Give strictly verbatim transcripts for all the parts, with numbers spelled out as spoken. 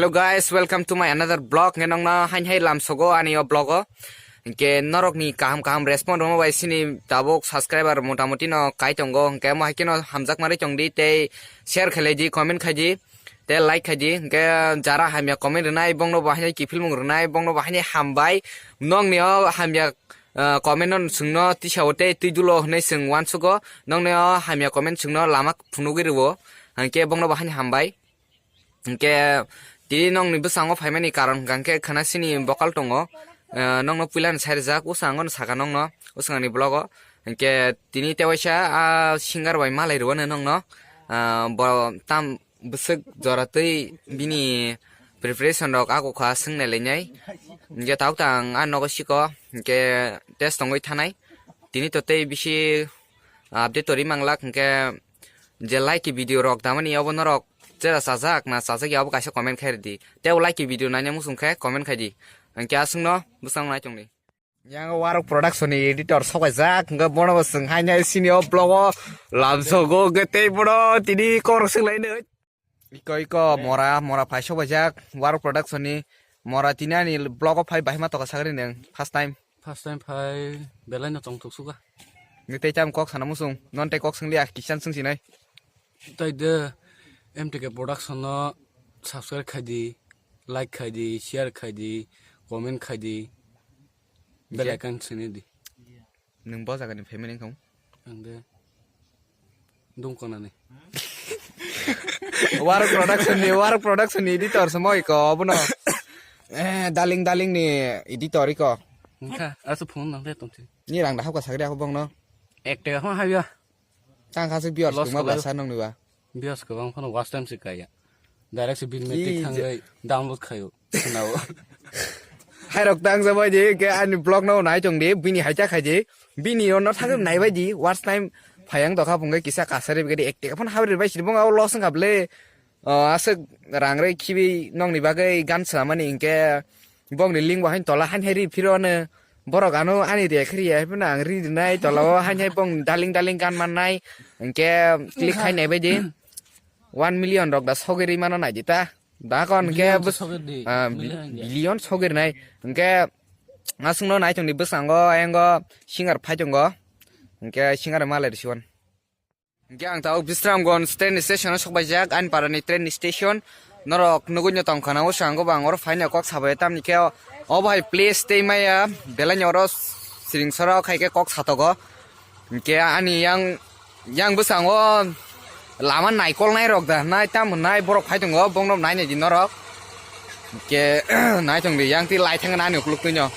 Hello guys, welcome to my another vlog. Nge nongna hain hai lam sogo ani o vlog o. Ke norok ni kaham kaham respond romo bai sini tabuk subscriber motamoti no kai tongo. Ke mo hai keno hamjak mari tong di tei share khlai di, comment khai di, tei like khai di. Ke jara hamya comment rwnai bongno bo hainai kifilmung rwnai bongno bo hainai hambai. Nong ni o hamya, ah, comment no sungno tisa o tei twi dulo hwnwi sung wansugo. Nong ni o hamya comment sungno lama phunugwi rwo. Hangke bongno bo hainai hambai. Hingke tini nongni bwskango phaimani karon hwnkha khe khwna sini bokal tongo. Eh, nongno puilani sai rijak, uskango no saka nongno, uskango ni vlog o. Hingke tini tewaisa a singer bai malai rwano nongno. Ah, bo tam bwswk jora twi bini preparation rok ako kha swngnai lainai. Hingke tabuk tang a nogo siko, hingke test tongwi thanai. Tini to tei bisi update tori manglak, hingke je like video rok damani obo norok jera chajak na chajak ya obo kaisa comment khai rwdi. Tei o like video nanya muchung khe comment khai di. Ang khe aswkno bwskango nai tongdi. Yang Warok Production ni editor sokaijak, hingke bono bo swng hai nai sini o vlog o lamsogo hwnkhe tei bono tini korok swng lai nai. Iko iko mora mora phai sokaijak Warok Production ni mora tini ani vlog o phai bahima toka sagri nang first time. First time phai belai no tongthok suka. Ni tei tam kok sana musung, non tei kok sungli ah kisan sung sinai. Tai de M T K Production no subscribe khai di, like khai di, share khai di, comment khai di. Bell icon sini di. Nung bo jaga ni family kong. Ang de dungkona ni. Warok Production ni, Warok Production ni editor samo iko, abono. Eh, Darling Darling ni editor iko. Engkha, asu phone nang de tongsi. Ni rang da hapka sagri ako bongno. Ek tega hon habya. Tang khasuk viewers Loss tungma kalayo. Basa nongni ba. Viewers kwbang phano watch time se kaya. Direct se bin metric thangwi download khayo. Khwnao. Hairok tang sa bai di ke ani vlog no nai tong di bini hai ta khai di. Bini ono thang nai bai di watch time phayang dokha phungke kisa kasari bigadi ek tega phano habri bai sini bong loss wngkha ble. O, aswk rang rwi khibi nokni bagwi gan swnamani hinkhe bokni link bo haino tola haino hai ri phiro ano. Borok ano ani rek riya hai phano ang ri rinai tola o haino hai bong darling darling gan mannai. Hinkhe click khai nai bai di. One million rok da sogwi ri mano nai di ta. Da kon hinkhe billion bus-, sogwi di, ah, bi-, million ya. Billion sogwi rinai. Hinkhe aswkno nai tong di bwskango ayang o singer phai tongo. Hinkhe singer malai risi wan. Hingke ang tabuk Bisramganj train station o sokbaijak, ani para ni train station. Norok nugui no tong khana, o swango bo ang oro phaina kok sabai, tamni khe o, o bahai place tei maya, belai ni oro siring sora o khai khe kok satogo. Hingke ani yang, yang bwskango lama naikol nai rok da, nai tam nai borok phai tongo, bongno nai nai di norok. Ke, nai tong di, yang ti lai thang ani ukuluk twi no.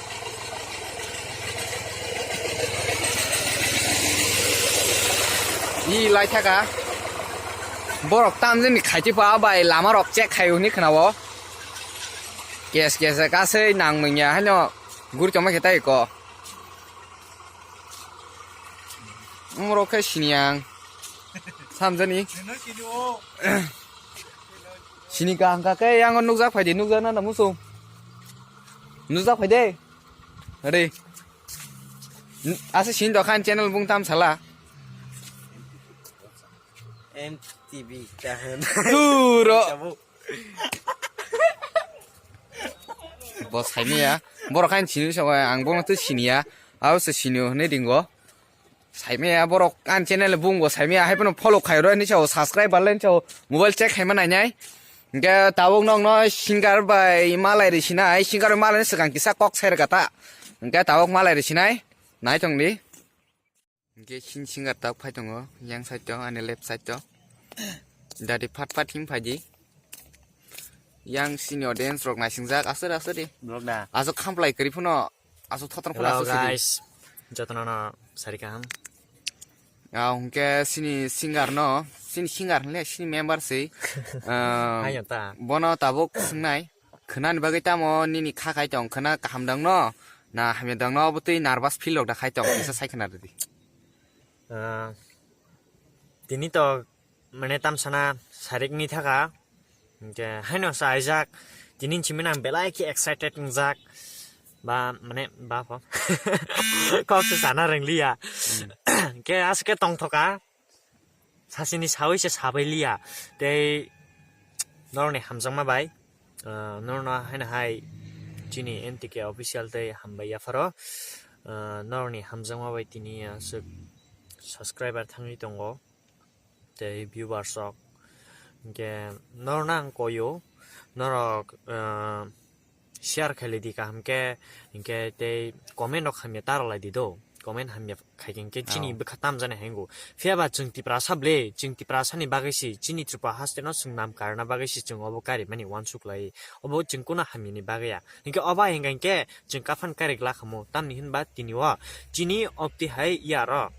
Ni lai thaka. Borok tam jani khaiti pa bai lama rok check khai hwnwi khna o. Kes kes ka sei nang manya haino guri tongma khe tai ko. Umrok khe sini ang. Samjani. Sini kaham kha khe yang nukjak phai di, nukjak na na musu. Nukjak phai de. Ready. N-, asa sini dokhan channel bung tam sala. M T V kaham. Turo. Bo saimaya. Borok khan sini sa ang bono tei siniya. Abo se sini hwnwi ringo. Saimaya borok ani channel bung bo saimaya hai phano follow khai ro ni sao subscribe bar len sao mobile check khai ma nai nai. Hingke tabuk nok no singer bai malai ri sinai, singer bai malai ni swkang kisa kok sai rwkha ta. Hingke tabuk malai ri sinai. Nai tong di. Hingke sini singer tabuk phai tongo yang side o ani left side o. Dadi phat phat him phai di. Yang sini audience rok naisingjak aswk aswk di. Borok da. Aswk khamplai kwrwi phano aswk thothong phano Hello aswk sidi. Guys. Jotono no sari kaham. Ah, hwnkhe sini singer no, sini singer hwnle sini member se. Ah, Haino ta. Bono tabuk swngnai. Khwnani bagwi tamo nini kha khai tong khwna kaham dang no? Na hamya dang no? Obo twi nervous feel rok da khai tong kisa sai khwna rwdi. Ah, tini to mane tamsana sarik ni thaka. Hingke haino sa aijak, tini simi nang belai khe excited wngjak. Ba, mane, ba pho. Kok se sana rwngliya. Hingke aswk khe tongthoka. Sasini sawi se sabai liya. Tei norokni hamjakma bai. Ah, norno haino hai chini M T K official tei hambai yapharo. Ah, norni hamjakma bai tini aswk subscriber thangwi tongo tei viewers rok. Hinkhe norno ang koyo, norok, ah, share khailai di kaham khe, hinkhe tei comment rok hamya ta rwlai di do. Comment hamya khai khe hinkhe chini Oh. bwkha tamjani hai wngo. Phiya ba chwng Tiprasa ble, chwng Tiprasa ni bagwi si, chini Tripura haste no chwng nam karna bagwi si chwng obo karimani uansuk lai. Obo chwng kuno hamya ni bagwi ya. Hinkhe obo hai hinkhe chwng kaphang kari glak hamo. Tamni hinba tini o chini opti hai yaro.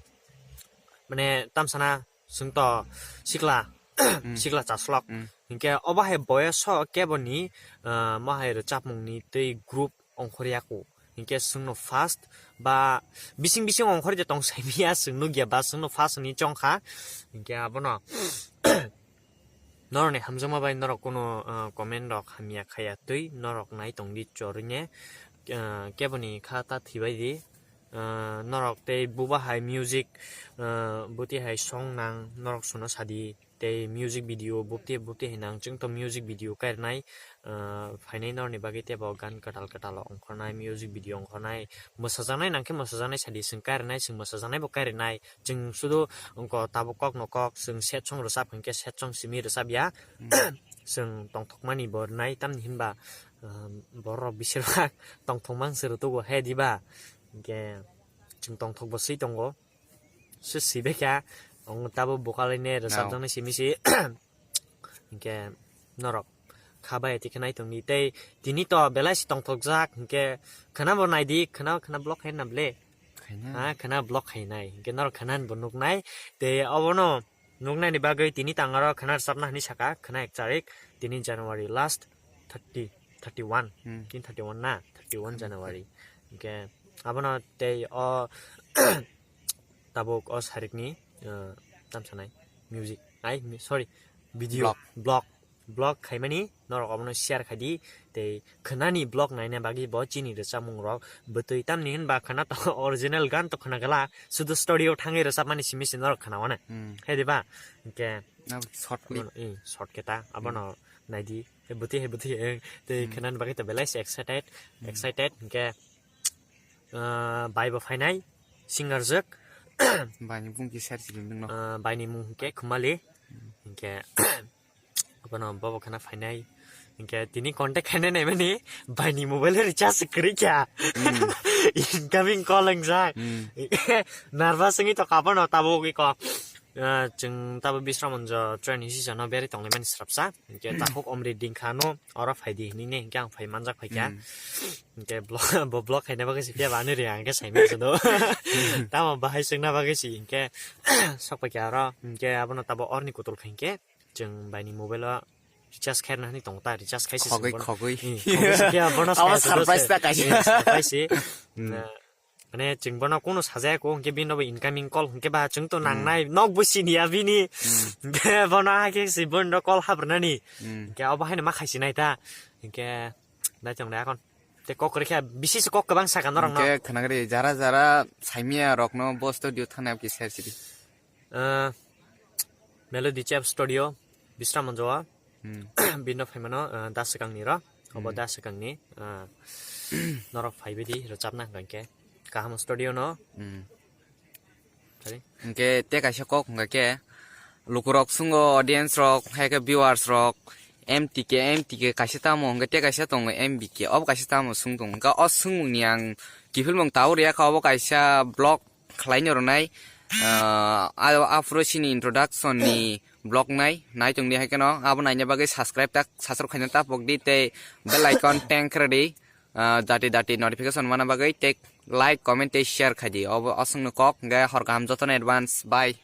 Mane tamsana chwng to sikla, sikla chaslok. Mm. Hinkhe obo hai boyoso keboni, ah, mo hai rwchapmung ni tei group ongkhor yaku. Hinkhe chwngno first ba bising bising ongkhor je tong saimiya chwng nukya ba chwngno first ni chongkha. Hinkhe abono norokni hamjakma bai norok kuno, ah, comment rok hamya khaya twi norok nai tongdi chorwine, ah, keboni kha ta thibai di. Ah, norok tei buba hai music, ah, buti hai song nang norok suno sadi. Tei music video bupti bupti hinang chwng to music video kairnai, ah, phainai norni bagwi tei bo gan kwtal kwtal ongkhornai, music video ongkhornai, mwsajaknai nangkhe mwsajaknai sadi chwng kairnai, chwng mwsajaknai bo kairnai, chwng sudu ongko tabuk kok no kok chwng set song rwchap hinkhe set song simi rwchap ya. Hmm. Chwng tongthokmani bo rwnai tamni hinba, ah, borok rok bisir bak tongthokma se rwtugo he diba, hinkhe chwng tongthok bo swi tongo. Se sibekha, ang tabo bokalaine rwchapjaknai simi si. Hinkhe norok kha bai twi khe nai tongdi. Tei tini to belai si tongthokjak, hinkhe khwnabo naidi, khwna, khwna block khaina ble. Khaina. Ha, khwna block khainai. Hinkhe norok khwnani bo nuknai. Tei obono nuknaini bagwi tini tangaro khwna rwchapna hinwi saka, khwna ek charik, tini January last thirty, thirty-one. Hmm. Tini thirty-one na, thirty-one January. Hinkhe abono tei o tabuk o sarikni, uh, tam sanai music, ai, mi-, sorry, video, Vlog. Vlog, vlog khaimani norok abono share khaidi, tei khwnani vlog naina bagwi bo chini rwchapmung rok bwtwi tamni hinba khwna to original gan to khwna gala, sudu studio thangwi rwchapmani simi se norok khwna wana. Hmm. Hai diba? Hinkhe Na short clip. Abono, eh, short khe ta, abono naidi, he bwtwi, he bwtwi, eh, tei Hmm. khwnani bagwi to belai se excited, Hmm. excited, hinkhe, ah, bai bo phainai, singer jwk. Baini bung kisa siri nungno. Ah, baini mung hinkhe Khumali. Hmm. Hinkhe, abono bobo khana phainai. Hinkhe tini contact khainai naimani, baini mobile recharge kwrwi kha. Hmm. Incoming call wngjak. Hmm. Nervous wngwi tongkha abono tabuk iko. Ah, chwng tabuk Bisramonjo train station o berwi tonglaimani srapsa. Hinkhe takhuk Omri dingkha no. Oro phai di hinwi ne, hinkhe ang phai manjak phai kha. Hmm. Hinkhe vlog, bo vlog khaina bagwi se phiya ba ani ri ang khe saimya se do. Tamo bahai swngna bagwi se hinkhe sok phai kha oro. Hinkhe abono tabo orni kutul khai hinkhe chwng baini mobile o recharge khairna hinwi tongo ta, recharge khai se Khogwi, chwng bono. Khogwi. Hmm, khogwi se phiya bono Abo saya se do surprise se. Ta kaisa. Hmm, surprise se. Hmm. Na, Mane chwng bono kunu sajaya ko, hinkhe bini bo incoming call, hinkhe ba chwng to Hmm. nangnai, nok bo siniya bini. Hmm. Hinkhe bono hakhe si bono call habrwnani. Hmm. Hinkhe abo haino ma khaisinai ta. Hinkhe nai chwng nai akhon. Te kok rikha, bisi se kok kwbang saka norok no. Hinkhe khwnagri jara jara saimya rokno bo studio thana ki ser sidi. Ah, Melody Chef Studio, Bisramonjo o. Hmm. Bino phaimano, ah, da swkangni ro. Obo Hmm. da swkangni, ah, norok phaibai di, rwchapna hwnkha hinkhe. Kaham studio no. Hmm. Sorry. Hinkhe te kaisa kok hwnkha khe, lukurok sungo, audience rok, hai khe viewers rok, M T K, M T K kaisa tamo, hinkhe te kaisa tongo M B K, obo kaisa tamo sung tongo. Hinkhe o swngmungni ang kiphilmung tabuk rwya kha, obo kaisa vlog khlaina rwnai, ah, a, aphuru chini introduction ni vlog nai, nai tongdi hai kheno, abo naina bagwi subscribe tak, subscribe khaina ta pokdi tei bell icon teng khe rwdi, ah, dati dati notification mana bagwi tei like, comment tei share khaidi. Obo aswkno kok, hinkhe hor kaham jotono advance, bye.